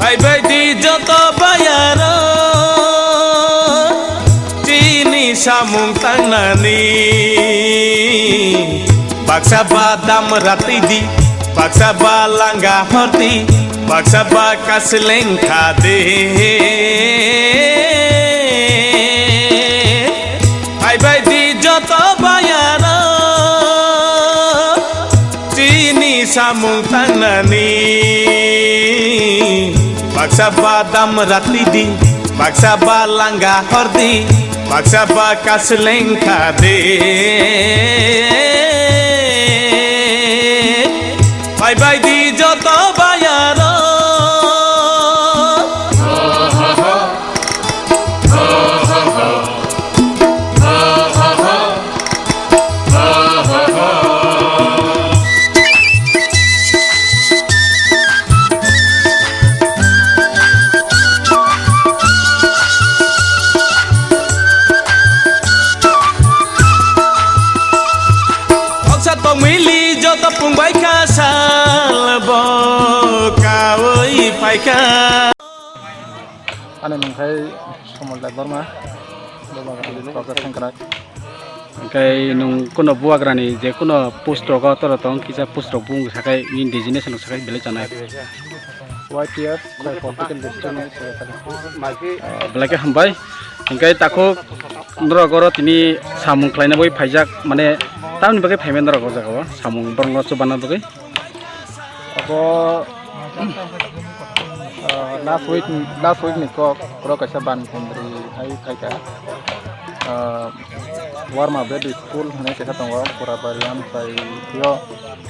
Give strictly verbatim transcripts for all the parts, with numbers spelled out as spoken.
Phaibai di joto bayaro chini samung tangnani. Baksa ba dam rati di, baksa ba langa horti, baksa ba kasleng khade. Phaibai di joto bayaro chini samung tangnani. Baksa ba dam rati di, baksa ba langa hordi, baksa ba kasleng khade. Phaibai di joto bayaro. Noksa tongmili joto pungbai kha sal bo kawi phaikha. Ani mung khai Somol Debbarma, Bubagra village, Kokra Sengkrak. Hingke nung kuno Bubagrani je kuno post rogo toro tong kisa post rok bung sakai nini designation rok sakai belai chanai. Y T F, Khwai Political District ni secretary. Ah, belai khe hambai. Hingke takhuk norok oro tini samung khlaina bai phaijak, mane tamni bagwi phaimani norok o jaga o samung borok no chubanna bagwi. Abo, ah, last week, last week ni kok, borok kaisa ban kundri hai phaikha. Ah, Warma Bedi School hinwi kaisa tongo, Purabari amchai o,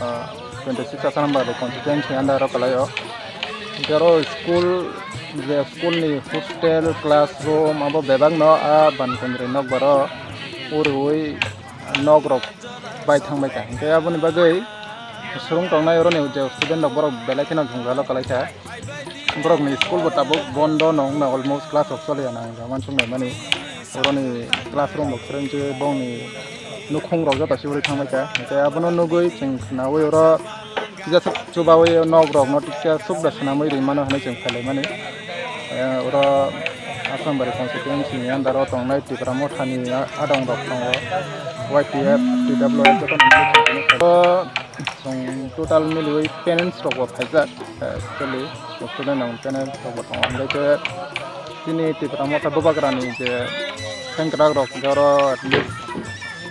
ah, twenty six Assam Badu constituency under o kwlaio. Hingke oro school, je school ni hostel, classroom abo bebak no a ban kundri nokbar o urui nok rok bai thang bai kha. Hingke aboni bagwi Swrwng tongnai oroni je student rok borok belai kheno jwngjalo kwlai kha. Borok ni school bo tabuk bondo no wngna almost class rok choli ya nang hwnka uansuk nai mani. Oroni classroom rok swrwng se bongni nukhung rok joto sibiri thang bai kha. Hingke abono nugui chwng khwnaui oro kisa chubaui nok rok no tiksa suk da swnamui ri mano hinui chwng khailai mani. Eh, oro Assam Bari constituency ni under o tongnai Tipra Motha ni a-, adong rok tongo. Y T F, T W F joto ni Chwng total miliui parents rok bo phaijak, eh, actually, student rok parents rok bo tongo. Hingke chini Tipra Motha Bubagra ni je sengkrak rok, hingke oro at least